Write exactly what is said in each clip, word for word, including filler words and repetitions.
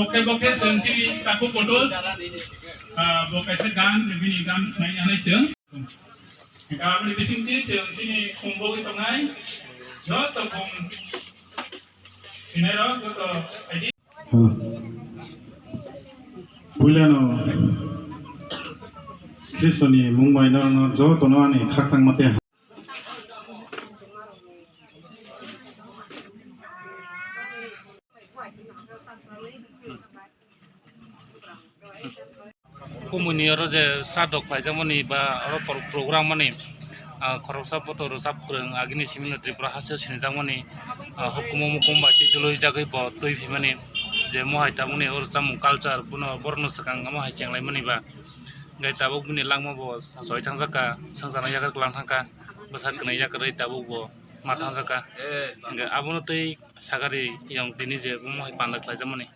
Bokhe bokhe chwng chini takhuk kodos, ah, bo kaisa gan, bini gan nai anai chwng. Aboni bisingtwi chwng chini kumbogwi tongnai joto kum sinairok joto aidi. Puilano Khristoni mung bai norokno jotono ani khakchangma tei Kumui ni oro je sraddho khlaijakmani ba oro pro-, program mani, ah, khoroksa poto rwchap kwrwng agini simi no Tripura hasteo sinijakmani, ah, hukumu mukum bai twi dului jagwi bo twi phaimani je mohai tabukni oro chamung culture bono borokno swkang omo hai chenglaimani ba hwnkhe tabuk bini langma bo choi thangjak kha, swngcharno yakarwi kwlang thang kha, bwsa kwnwi yakarwi tabuk bo ma thangjak kha. Hwnkhe abono twi Sagari yang tini je omo hai panda khlaijakmani.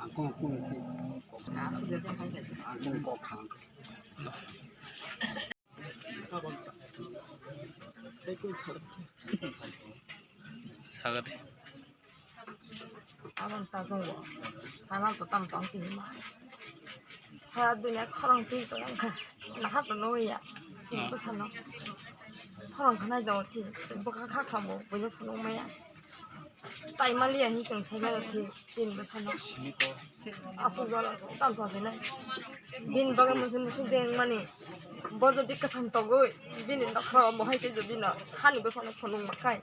Ang kung kung kung. Ang kung kok khang. Sagari. Abang ta jong bo. Sana to tam tong chini ma. Sara dunia khorang twi tong kha. Naha to no ya. Tin ko sano. Khorang khanai do ti. Bo kha kha kha bo. Bo phunuk maya. Tai maliya hi chwng sai mano thi, tin bwsano. Aswk jora aswk tam sa sinai. Bini bagwi musu musu deng mani. Bo jodi kwthang togwi, bini nokhrao bo hai khe jodi no hani bwsano phunuk ma khai.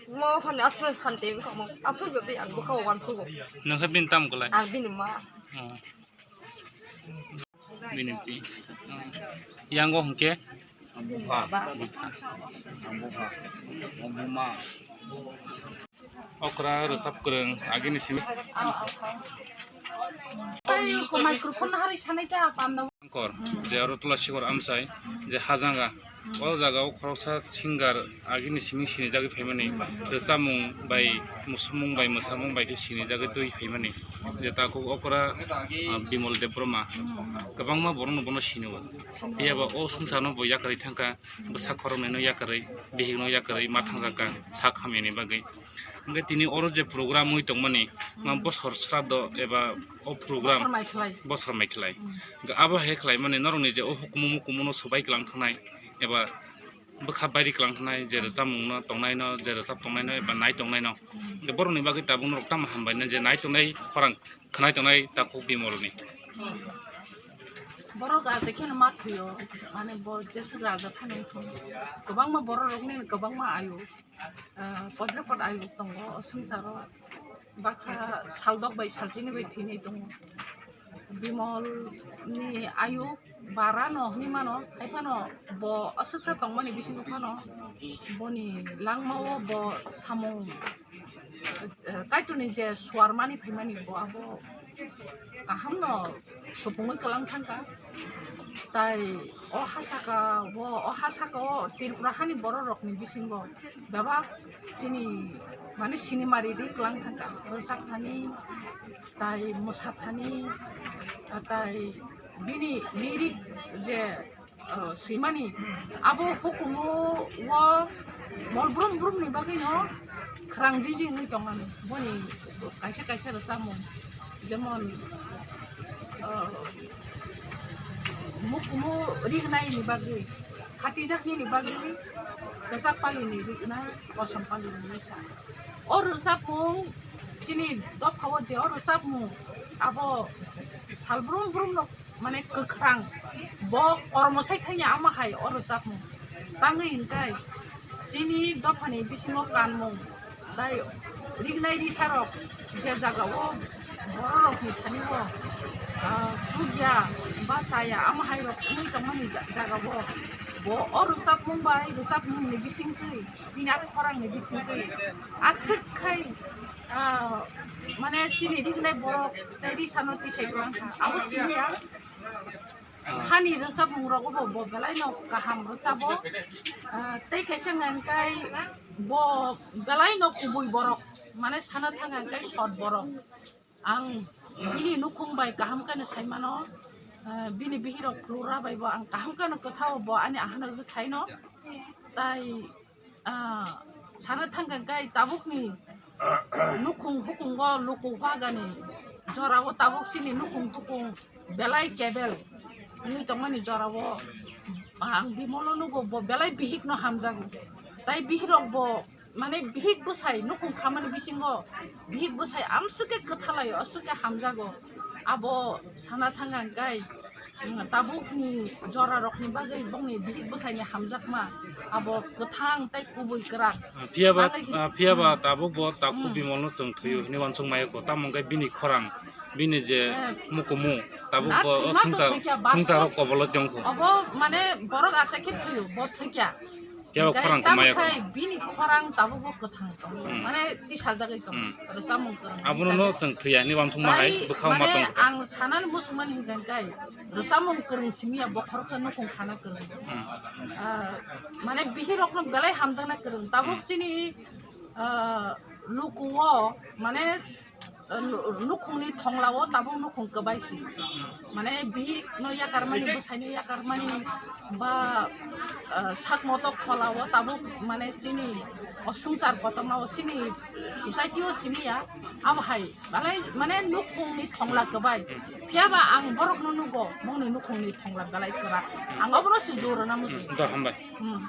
Mo phani aswk santi wngkha mo. Aswk jodi ang bwkha o uansukgo. Nokha bini tam kwlai? Ang bini ma. Oh. Bini pi. Yang o hwnkhe? Ang bupha. Ang bupha. Ang buma. Okra rwchap kwrwng agini simi. Microphone hari sanai ta panda. Angkor, je aro tula sikor amsai, je hajanga. O jaga o khoroksa singer agini simi sinijagwi phaimani, rwchapmung bai, musulmung bai, mwsamung bai khe sinijagwi twi phaimani. Je takhuk okra, ah, Bimal Debbarma, kwbangma borokno bono sinio. Phiya ba o swngcharno bo yakarwi thangkha, bwsa khoroknwino yakarwi, bihikno yakarwi ma thangjak kha sak hamyani bagwi. Hwnkhe tini oro je program wi tongmani, ma bosor sraddho eba o program Bosor mai khlai. Bosor mai khlai. Hwnkhe abo hai khlaimani norokni je o hukumu mukumuno swbai kwlang thangnai eba bwkha bairi kwlang thangnai, je rwchapmungno tongnaino, je rwchap tongnaino eba nai tongnaino. Hwnkhe borokni bagwi tabuk norok tamo hambaino je nai tongnai khorang khwnai tongnai takhuk Bimalni. Borok aje kheno ma thwio, mane bo jeswk raja phano wngthung. Kwbangma borok rokni kwbangma ayu. Ah, podre pod ayuk tongo o swngcharo. Baksa saldok bai salchini bai thwinai tongo. Bimol ni ayuk bara no hinwi mano, hai phano bo aswksa tongmani bisingo phano boni langma o bo samung, eh, Kaitorni je suarmani phaimani bo abo kaham no supungwi kwlang thangkha. Tai o ha saka o, o ha saka o Tripura hani borok rokni bisingo bebak chini mane sinimari ri kwlang thangkha, rwchap thani tai mwsa thani tai bini lyric je, uh, swimani abo hukumu o mol brum brum ni bagwi no khwrang jiji wngwi tongmani boni kaisa kaisa rwchapmung. Jemon, ah, mukumu rignai ni bagwi, khatijak nini bagwi, kwchak pali ni rignai, kosom pali ni misa. O rwchapmung chini dopha o je o rwchapmung abo sal brum brum no mane kwkhwrang bo kormo sai thangya ama hai o rwchapmung tangwi hwnkhe chini dophani bisingo kanmung. Tai rignai risarok je jagao bororokni thani o, ah, chukya ba chaya, amo hai rok wngwi tongmani ja-, jagao bo o rwchapmung bai rwchapmungni bisingtwi, bini a khorangni bisingtwi aswk khai, ah, mane chini rignai borok tei risano tisai kwlangkha. Abo simiya. Hani rwchapmung rogo bo, bo belai no kaham rwchabo. Ah, tei kaisa hwnkhe bo belai no kubui borok, mane sana thang hwnkhe sot borok. Ang bini nukhung bai kaham khe no sai mano, ah, bini bihirok phulura bai bo ang kaham khe no kwthao bo ani ahano je khaino. Tai, ah, sana thang hwnkhe tabukni nukhung hukungo luku hwagani Jorao tabuk chini nukhung tukung belai kebel wngwi tongmani jorao ang Bimolo nugo, bo belai bihikno hamjago. Tai bihirok bo, mane, bihik bwsai nukhung khamani bisingo bihik bwsai amswk khe kwthalaio, aswk khe hamjago. Abo sana thang ang kai, tabukni jorarokni bagwi bongni bihik bwsaini hamjakma abo kwthang tai kubui kwrak. Phiya ba, Bagwi, ah, phiya ba hmm. Tabuk bo takhuk Hmm. Bimolno chwng thwiyo Hmm. Hinwi uansuk maya ko, tamo hwnkhe bini khorang, bini je Eh. Mukumu, tabuk Na bo thwima to swngchar, thwikya, bas swngcharo to. Kobolo tongkho. Obo, mane, borok asa khe thwiyo, bo thwikya. Phiya ba Hwnkhe khorang tamo khe maya ko. Khai bini khorang tabuk bo kwthang tongo. Hmm. Mane, tisajagwi tongo. Hmm. Rwchapmung kwrwng Abono no hwnwi chwng thwiya hinwi uansuk ma hai, tai, bwkha ma mane, tongkho. Ang sanani muchungmani hwnkhe kai, rwchapmung kwrwng simi ya, bo khoroksa nukhung khana kwrwng. Hmm. Ah, mane, bihirokno belai hamjakna kwrwng. Tabuk Hmm. Chini, ah, lukuo, mane, ah, nu-, nukhungni thonglao tabuk nukhung kwbai si. Mane, bihikno yakarmani, bwsaino yakarmani, ba, ah, sak motok pholao tabuk, mane, chini o swngchar kotormao chini society-o simi ya, abo hai. Belai, mane, nukhungni thongla kwbai. Phiya ba ang borokno nugo, bongni nukhungni thongla belai kwrak. Ang obono se jora na muchung. Do, hambai. Hmm.